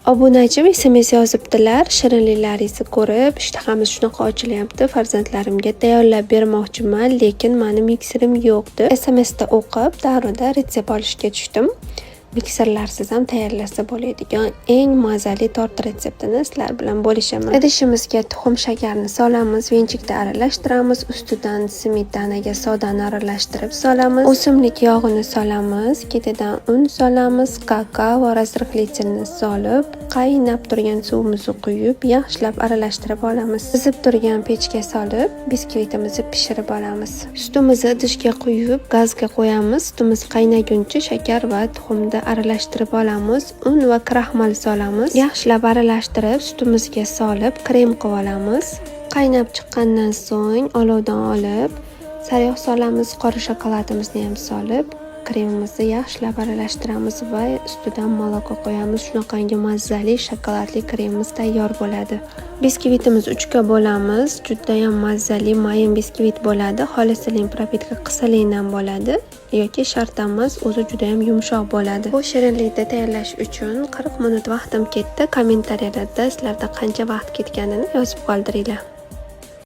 Obunachim SMS yozibdilar, shirinliklaringizni ko'rib, ishtahamiz shunaqa ochilyapti, farzandlarimga tayyorlab bermoqchiman, lekin mani mikserim yo'q deb SMSda o'qib, darrovda retsept olishga tushdim. Mikserlarsiz ham tayyorlasa bo'ladigan eng mazali tort retseptini sizlar bilan bo'lishaman. Idishimizga tuxum, shakarni solamiz, венчик da aralashtiramiz, ustidan smetanaga sodani aralashtirib solamiz, o'simlik yog'ini solamiz, ketidan un solamiz, kakao va разрыхлитель ni solib, qaynab turgan suvimizni quyib, yaxshilab aralashtirib olamiz. Qizib turgan pechga solib, biskvitimizni pishirib olamiz. Sutimizni idishga quyib, gazga qo'yamiz. Sutimiz qaynaguncha shakar va tuxumni aralashtirib olamiz. Un va kraxmal solamiz. Yaxshilab aralashtirib, sutimizga solib, krem qilib olamiz. Qaynab chiqqandan so'ng olovdan olib, sariyog' solamiz, qora shokoladimizni ham solib, kremimizni yaxshilab aralashtiramiz va ustidan молоко qo'yamiz. Shunaqangi mazali shokoladli kremimiz tayyor bo'ladi. Biskvitimizni uchga bo'lamiz. Judayam mazali mayin biskvit bo'ladi. Xohlasangiz пропитка qilsangiz ham bo'ladi yoki shart emas, o'zi judayam yumshoq bo'ladi. Bu shirinlikni tayyorlash uchun 40 minut vaqtim ketdi. Kommentariyalarda sizlarda qancha vaqt ketganini yozib qoldiringlar.